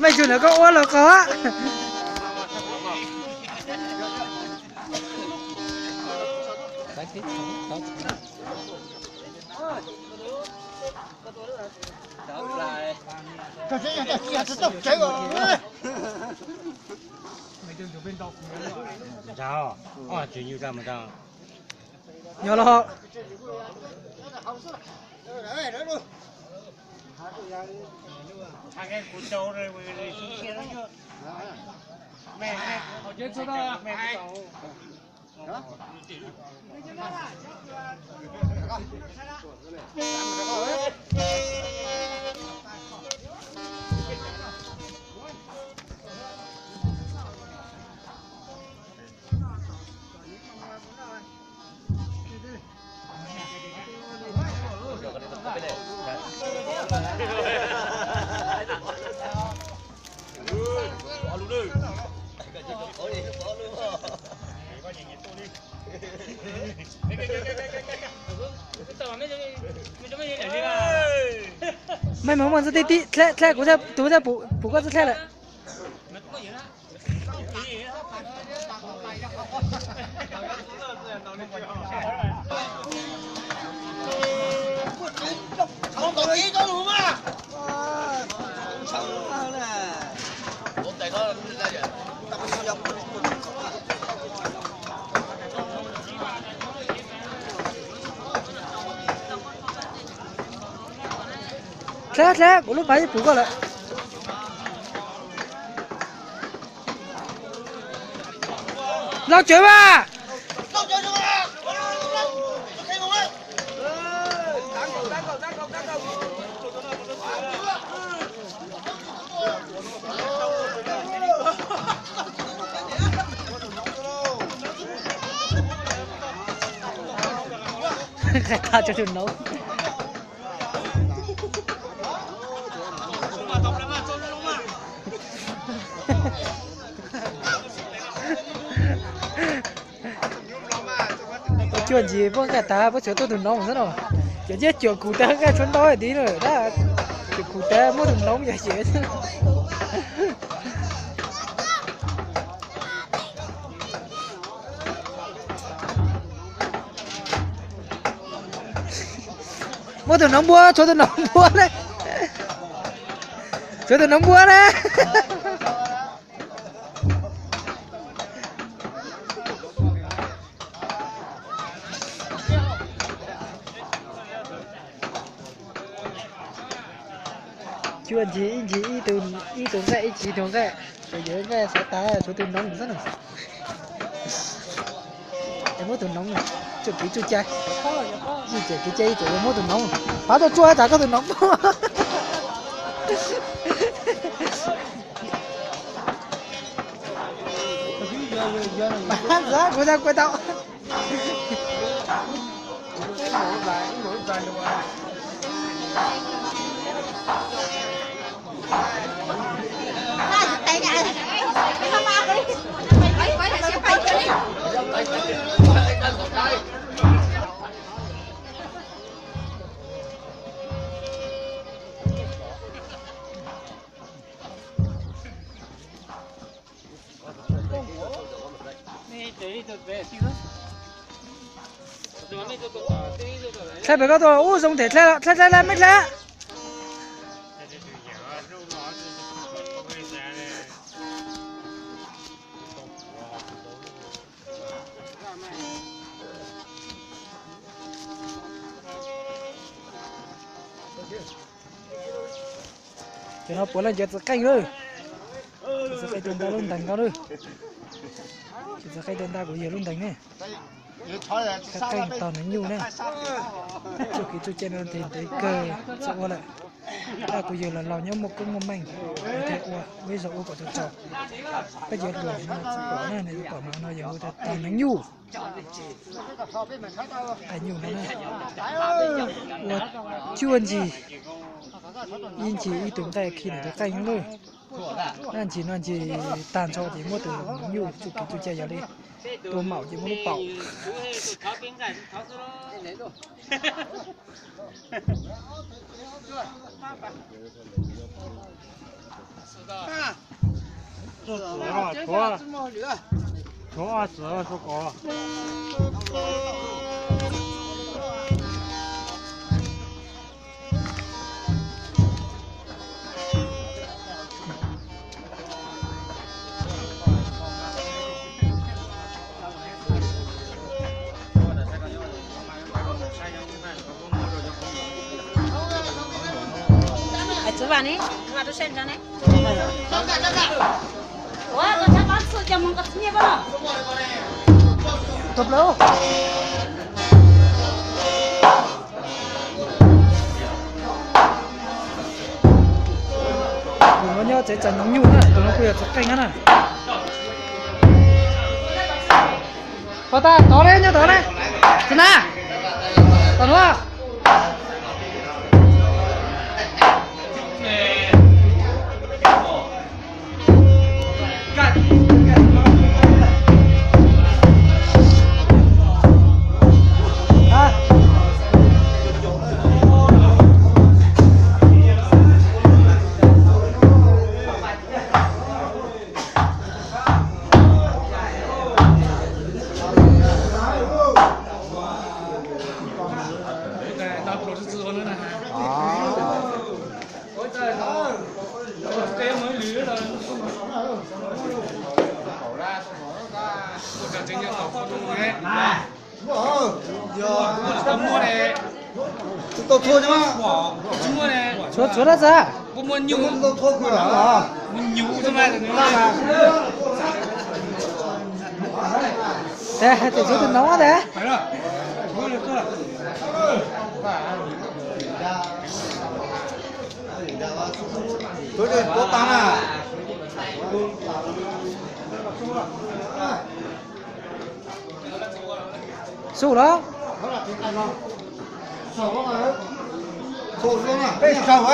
Mej tsuas ntawm koj ua los qhov. Nyob los. Mej mus mus txij tib tib dleb dleb kuv thiaj pum koj txoj dleb lawm. Dleb dleb kuv lub pas yeej pum koj lawm. Laus cawv mas. Qhia tag tso tus noob. Ua cuaj ntsis puab nqaij tas puab tsuas tuaj tus noob xwb no. Cov ncej cuam kuv tas nqaij tshuav ntau heev li na, cuam kuv tas muab tus noob yog ces. Muab tus noob npuab, tshuav tus noob npuab na. Tshuav tus noob npuab na. Cuaj ntsis ib ntsis ib tug nqaij, ib ntsis tus nqaij, ces yuav nqaij xav tas tshuav tus noob xwb na. Es muab tus noob, tsuj kev tsuj cai, ib txwm kev cai ib txwm yuav muab tus noob, pab tuaj tsuaj tas koj tus noob. Kuv tau kuv tau. Dlhab pem koj tuaj ub zoo them dlhab dlhab dlhab mej dlhab. Cov no puav leej cov txiv qeej lawm. Txiv qeej tuaj nta lub ntees no lawm. Txiv qeej tuaj nta kuv yawg lub ntees ne. Qeej tog nws nyuj ne. Tsuj kev tsuj cai no ntev kawg txhob ua lawm. Tab kuv yawg los laus nyob muaj koob muaj meej, thiaj ua ua ib zaug ua kom txaus txaus. Peb cov hluas no tsis pom na, nws pom no yog ua tog nws nyuj. Qeej nyuj no na, ua cuaj ntsis, ib ntsis ib tug nqaij khi nws tus qeej lawm. Noj ntsis noj ntsis tag nrho ces muab tus nyuj txuj kev txuj cai yog li tua maum ces muab lub paum. Tshuav ob txwm sua kaus. Txwv Vam ne, Vam rau sab ntsa ne. Ua koj tshab pab txhua cov mus koj txhiab nyiaj pab no. Tus plaub. Tus no nyob tsev txais noov nyuj na, tus no kuj yog txiv qeej na. Pov tas tod li, nyob tod li. Txiv na, tom nuav. Tshuav tshuav dab tsi? Tes hais tias tshuav tus noov tes. Xub los? Peb saum, saum kaum, peb saum,